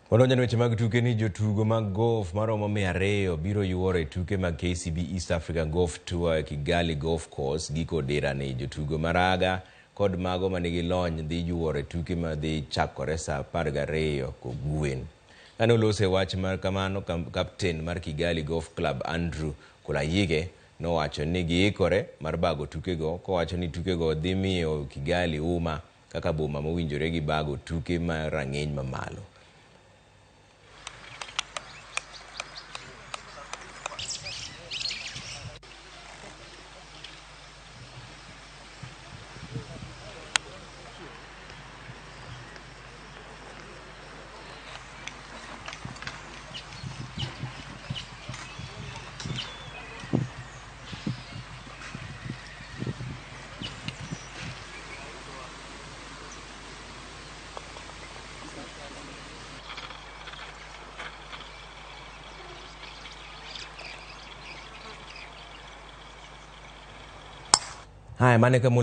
Wadonjo ne weche mag tuke ni jotugo mag golf maromo 200 biro yuoro e tuke mag KCB East Africa Golf Tour e Kigali Golf Course giko dira ni. Jotugo maraga kod mago manigi lony dhi yuoro e tuke ma dhi chakore saa 12 kogwen. Kane oloso e wach mar kamano, kapten mar Kigali Golf Club Andrew Kulayige nowacho ni giikore mar bago tukego, kowacho ni tukego dhi miyo Kigali uma kaka boma mowinjore gi bago tuke mar rang'iny mamalo. Haya, mane kama.